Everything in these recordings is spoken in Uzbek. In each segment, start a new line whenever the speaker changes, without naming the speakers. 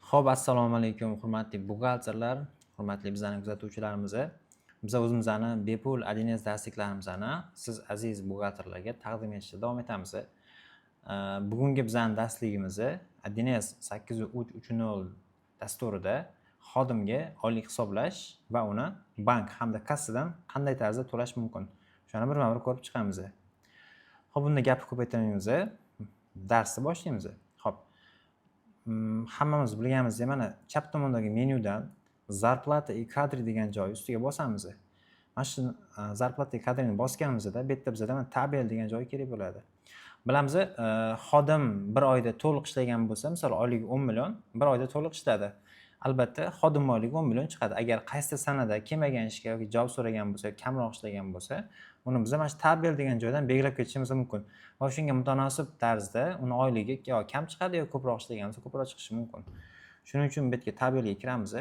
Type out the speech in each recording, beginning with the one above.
Xo'p, assalomu alaykum, hurmatli buxgalterlar, hurmatli bizlarning kuzatuvchilarimiz. Biz o'zimizni bepul 1С darsliklarimizni siz aziz buxgalterlarga taqdim etishda davom etamiz. Bugungi bizning darsligimiz 1С 8330 dasturida xodimga oylik hisoblash va uni bank hamda kassadan qanday tarzda to'lash mumkin? Shuni birma-bir ko'rib chiqamiz. Xo'p, bunda gapni ko'paytirmaymiz. Darsni boshlaymiz. Xo'p. Hammamiz bilganimizdek, mana chap tomondagi menyudan "Зарплата и кадры" degan joy ustiga bosamiz. Mana shu "Зарплата и кадры" ni bosganimizda bu yerda bizada mana "Tabel" degan joy kerak bo'ladi. Bilamiz, xodim bir oyda to'liq ishlagan bo'lsa, misol, oyligi 10 million, bir oyda to'liq ishladi. Albatta, xodim oyligi 10 million chiqadi. Agar qaysi sanada kelmagan ishga yoki javob so'ragan bo'lsa, kamroq ishlagan bo'lsa, uni biz mana shu "Tabel" degan joydan belgilab ketishimiz mumkin. Va shunga mutanosib tarzda uni oyligi yo kam chiqadi, yo ko'proq ishlagan bo'lsa, ko'proq chiqishi mumkin. Shuning uchun bu yerga, tabelga kiramiz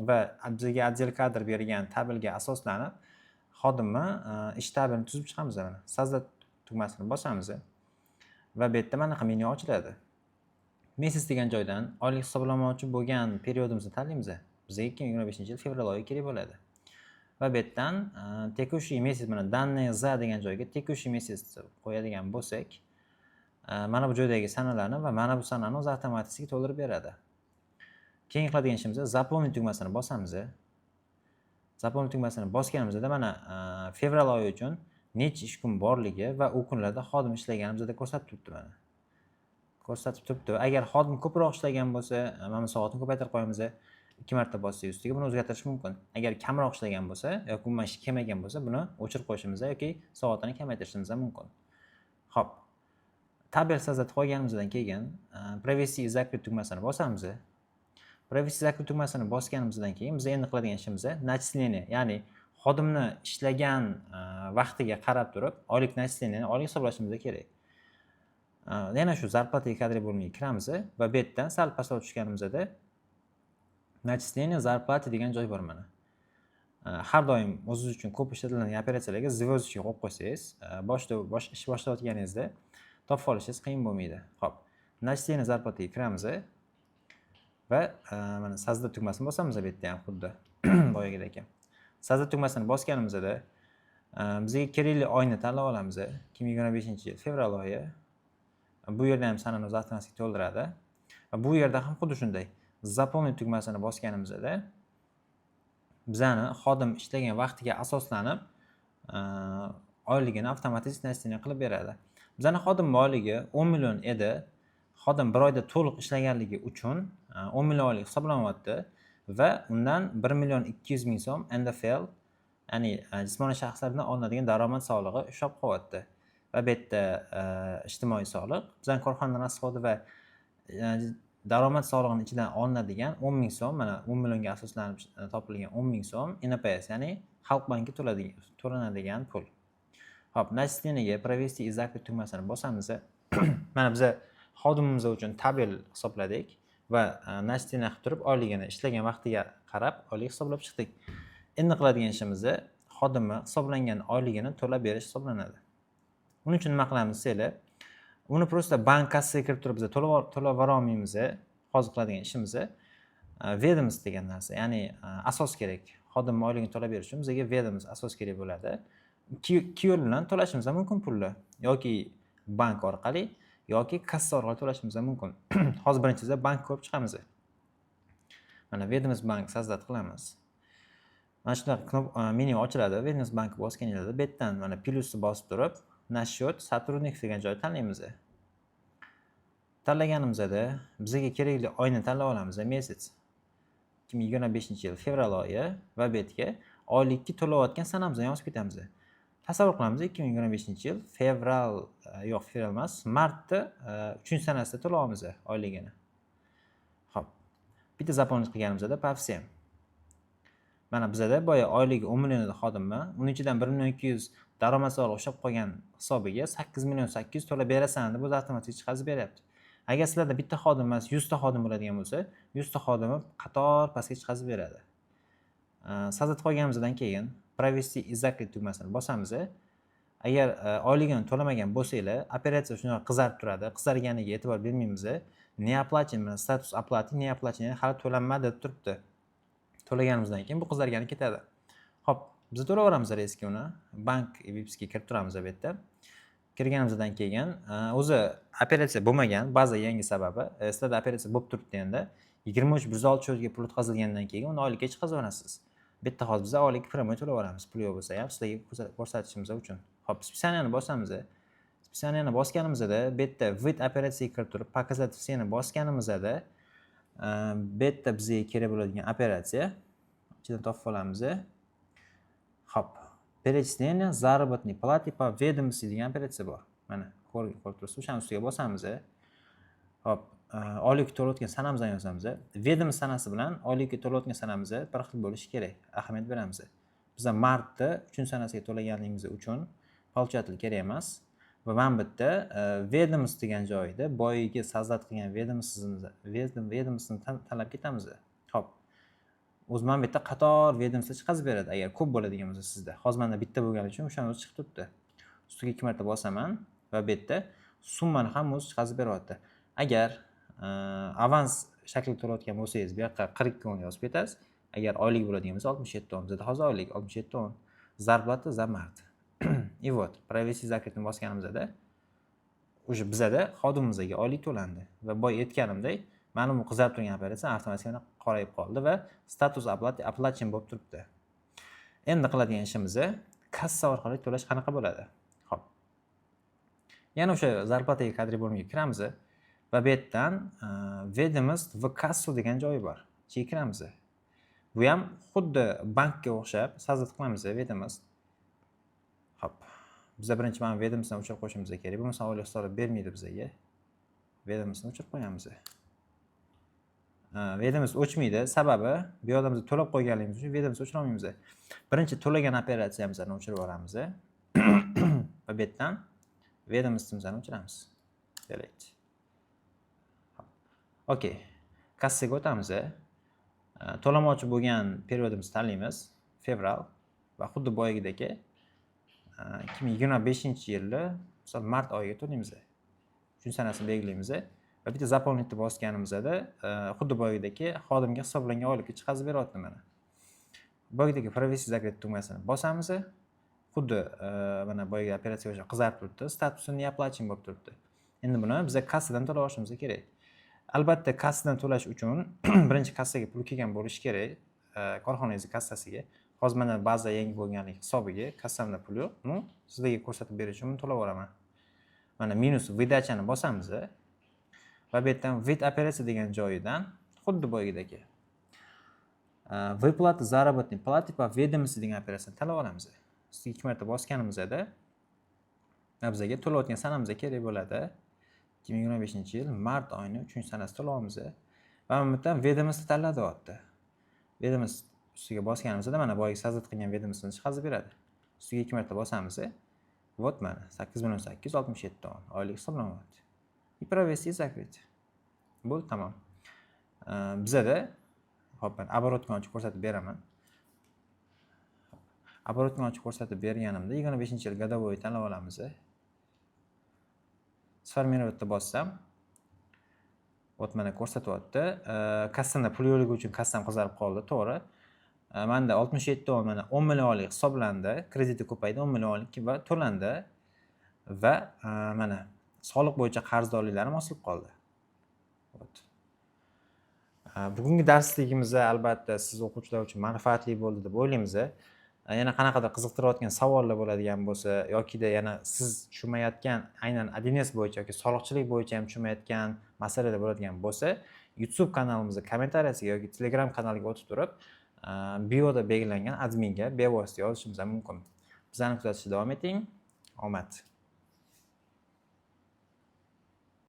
va bizga отдел кадр bergan tabelga asoslanib xodimni ish tabelini tuzib chiqamiz mana. "Создать" tugmasini bosamiz va bu yerda mana bunaqa menyu ochiladi. "Месяц" degan joydan oylik hisoblamoqchi bo'lgan periodimizni tanlaymiz. Bizga 2025-yil fevral oyi kerak bo'ladi. Va bu yerdan "Текущий месяц", mana "Данные за" degan joyga "Текущий месяц" qo'yadigan bo'lsak, mana bu joydagi sanalarni va mana bu sanani o'zi avtomatik to'ldirib beradi. Keyin qiladigan ishimiz, "Заполнить" tugmasini bosamiz. "Заполнить" tugmasini bosganimizda mana fevral oyi uchun necha ish kun borligi va u kunlarda xodim ishlagani bizada ko'rsatib turibdi mana. Ko'rsatib turibdi. Agar xodim ko'proq ishlagan bo'lsa, mana bu soatni ko'paytirib qo'yamiz. Ikki marta bossak ustiga, buni o'zgartirish mumkin. Agar kamroq ishlagan bo'lsa yoki umuman ish kelmagan bo'lsa, buni o'chirib qo'yishimiz yoki soatini kamaytirishimiz ham mumkin. Xo'p. Tabel создать qo'yganimizdan keyin "Провести и закрыть" tugmasini bosamiz. "Провести, закрыть" tugmasini bosganimizdan keyin biz endi qiladigan ishimiz начисление, ya'ni xodimni ishlagan vaqtiga qarab turib oylik начисление, oylik hisoblashimiz kerak. Yana shu "Зарплата и кадры" bo'limiga kiramiz va bu yerdan sal pastga tushganimizda "Начисление зарплаты" degan joy bor mana. Har doim o'zingiz uchun ko'p ishlatiladigan operatsiyalarga звездочка qo'yib qo'ysangiz, boshida ish boshlayotganingizda topib olishingiz qiyin bo'lmaydi. Xo'p, "Начисление зарплаты" ga kiramiz va mana "Создать" tugmasini bosamiz bu yerda ham xuddi boyagidek. "Создать" tugmasini bosganimizda bizga kerakli oyni tanlab olamiz. 2025-yil fevral oyi. Bu yerda ham sanani o'zi avtomatik to'ldiradi. Va bu yerda ham xuddi shunday. "Заполнить" tugmasini bosganimizda bizani xodim ishlagan vaqtiga asoslanib oyligini avtomatik начисление qilib beradi. Bizani xodim oyligi 10 million edi. Xodim bir oyda to'liq ishlaganligi uchun 10 million oylik hisoblanyapti va undan 1 million 200 ming so'm НДФЛ, ya'ni jismoniy shaxslardan olinadigan daromad solig'i ushlab qolyapti. Va bu yerda ijtimoiy soliq, bizani korxonadan расходы va daromad solig'ini ichidan olinadigan 10 ming so'm, mana 10 millionga asoslanib topilgan 10 ming so'm НПС, ya'ni Xalq banki to'lanadigan pul. Xo'p, начисление ga "Провести и закрыть" tugmasini bosamiz. Mana biza xodimimiz uchun tabel hisobladik va начисление qilib turib oyligini ishlagan vaqtiga qarab oylik hisoblab chiqdik. Endi qiladigan ishimiz xodimni hisoblangan oyligini to'lab berish hisoblanadi. Uning uchun nima qilamiz desanglar, uni просто bank kassaga kirib turib biz to'lab bora olmaymiz. Hozir qiladigan ishimiz ведомость degan narsa, ya'ni asos kerak. Xodimni oyligini to'lab berish uchun bizga ведомость, asos kerak bo'ladi. Ikki yo'l bilan to'lashimiz ham mumkin pulni. Yoki bank orqali, yoki kassa orqali to'lashimiz ham mumkin. Hozir birinchida bank ko'rib chiqamiz. Mana "Ведомость банк" создать qilamiz. Mana shunaqa menyu ochiladi. "Ведомость банк" bosganingizda bu yerdan mana plyusni bosib turib, "На счет сотрудник" degan joyni tanlaymiz. Tanlaganimizda bizga kerakli oyni tanlab olamiz, месяц. 2025-yil fevral oyi va bu yerga oylikka to'layotgan sanamizni yozib ketamiz. Tasavvur qilamiz, 2025-yil fevral, yo'q, fevral emas, martda 3-sanasida to'layapmiz oyligini. Xo'p. Bitta заполнить qilganimizda "По всем". Mana bizada boya oyligi 10 million edi xodimni, uning ichidan 1 million 200 daromad solig'i ushlab qolgan hisobiga 8 million 800 to'lab berasan deb o'zi avtomatik chiqarib beryapti. Agar sizlarda bitta xodim emas, 100 ta xodim bo'ladigan bo'lsa, 100 ta xodimni qator pastga chiqarib beradi. Создать qolganimizdan keyin "Провести и закрыть" tugmasini bosamiz. Agar oyligini to'lamagan bo'lsanglar, operatsiya shunaqa qizarib turadi. Qizarganiga e'tibor bermaymiz. Не оплачен, mana, статус оплаты не оплачен, ya'ni hali to'lanmadi deb turibdi. To'laganimizdan keyin bu qizargani ketadi. Ho'p, biz to'layveramiz резко uni. Bank выписка ga kirib turamiz. Bu yerda kirganimizdan keyin o'zi operatsiya bo'lmagan, baza yangi sababi. Sizlarda operatsiya bo'lib turibdi. Endi 23 106 счет ga pul o'tkazilgandan keyin uni oylikka chiqazib yuborasiz. Bu yerda hozir biz oylik прямой to'lab yuboramiz, pul yo'q bo'lsa ham, sizlarga ko'rsatishimiz uchun. Ho'p, списание ni bosamiz. Списание ni bosganimizda bu yerda "Вид операции" ga kirib turib, "Показать все" ni bosganimizda bu yerda bizga kerak bo'ladigan operatsiya ichidan topib olamiz. Ho'p, "Перечисление заработной платы по ведомости" degan operatsiya bor, mana, ko'rib turibsiz. O'shani ustiga bosamiz. Ho'p, oylik to'layotgan sanamizni yozamiz. Ведомость sanasi bilan oylikka to'layotgan sanamiz bir xil bo'lishi kerak, ahamiyat beramiz. Biza martda 3-sanasiga to'laganligimiz uchun получатель kerak emas va mana bu yerda "Ведомость" degan joyida boyagi создать qilgan ведомость ni tanlab ketamiz. Ho'p, o'zi mana bu yerda qator ведомость chiqazib beradi, agar ko'p bo'ladigan bo'lsa sizda. Hozir manda bitta bo'lgani uchun o'shani o'zi chiqib turibdi. Ustiga ikki marta bosaman va bu yerda summani ham o'zi chiqazib beryapti. Agar avans shaklida to'layotgan bo'lsangiz, bu yoqqa 42 o'n yozib ketasiz. Agar oylik bo'ladigan bo'lsa, 67 o'n. Bizada hozir oylik 67 o'n. Зарплата за март. И вот, "Провести", "Закрыть" ni bosganimizda уже bizada xodimimizga oylik to'landi va boya aytganimdek, mana bu qizarib turgan operatsiya avtomatik qorayib qoldi va статус оплаты оплачен bo'lib turibdi. Endi qiladigan ishimiz, kassa orqali to'lash qanaqa bo'ladi? Ho'p, yana o'sha "Зарплата ga", "Кадры" bo'limiga kiramiz va bu yerdan "Ведомость в кассу" degan joyi bor, ichiga kiramiz. Bu ham xuddi bankka o'xshab создать qilamiz ведомость. Ho'p, biza birinchi mana ведомость ni o'chirib qo'yishimiz kerak, bo'lmasa oylik hisoblab bermaydi bizaga. Ведомость ni o'chirib qo'yamiz. Ведомость o'chmaydi, sababi bu yoqda biz to'lab qo'yganligimiz uchun ведомость o'chira olmaymiz. Birinchi to'lagan operatsiyamizni o'chirib yuboramiz va bu yerdan ведомость imizni o'chiramiz. Delete. Okey, kassaga o'tamiz. To'lamoqchi bo'lgan период imizni tanlaymiz, fevral, va xuddi boyagidek 2025-yilni, misol, mart oyiga to'laymiz, uchinchi sanasini belgilaymiz va bitta "Заполнить" ni bosganimizda xuddi boyagidek xodimga hisoblangan oylikka chiqazib beryapti. Mana, boyagidagi "Провести", "Закрыть" tugmasini bosamiz. Xuddi mana boyagi operatsiya o'sha qizarib turibdi, statusi не оплачен bo'lib turibdi. Endi buni biza kassadan to'lab olishimiz kerak. Albatta, kassadan to'lash uchun birinchi kassaga pul kelgan bo'lishi kerak, korxonangizni kassasiga. Hozir mana baza yangi bo'lganligi hisobiga kassamda pul yo'q. Ну, sizlarga ko'rsatib berish uchun buni to'lab yuboraman. Mana, minus "Выдача" ni bosamiz va bu yerdan "Вид операции" degan joyidan xuddi boyagidek "Выплата заработной платы по ведомости" degan operatsiyani tanlab olamiz. Ustiga ikki marta bosganimizda bizga to'layotgan sanamiz kerak bo'ladi, 2025-yil mart oyini 3-sanasi to'layapmiz va bu yerdan ведомость tanla deyapti. Ведомость ustiga bosganimizda mana boyagi создать qilgan ведомость ni chiqazib beradi. Ustiga ikki marta bosamiz. Вот, mana, 8 867,10 oylik hisoblanyapti. И "Провести", "Закрыть". Bo'ldi, tamom. Bizada, hop, man оборотка ni ochib ko'rsatib beraman. Оборотка ni ochib ko'rsatib berganimda 25-yil годовой tanlab olamiz. "Сформировать" bossam, вот, mana, ko'rsatyapti. Kassamda pul yo'qligi uchun kassam qizarib qoldi, to'g'ri. Manda 67, mana, 10 millionlik hisoblandi, krediti ko'paydi 10 millionlik va to'landi va mana, soliq bo'yicha qarzdorliklarim osilib qoldi. Вот. Bugungi darsligimiz albatta siz o'quvchilar uchun manfaatli bo'ldi deb o'ylaymiz. Yana qanaqadir qiziqtirayotgan savollar bo'ladigan bo'lsa yokida yana siz tushunmayotgan, aynan 1С bo'yicha yoki soliqchilik bo'yicha ham tushunmayotgan masalalar bo'ladigan bo'lsa, YouTube kanalimizni kommentariyasiga yoki Telegram kanaliga o'tib turib, bioda belgilangan adminga bevosita yozishimiz ham mumkin. Bizani kuzatishda davom eting. Omad!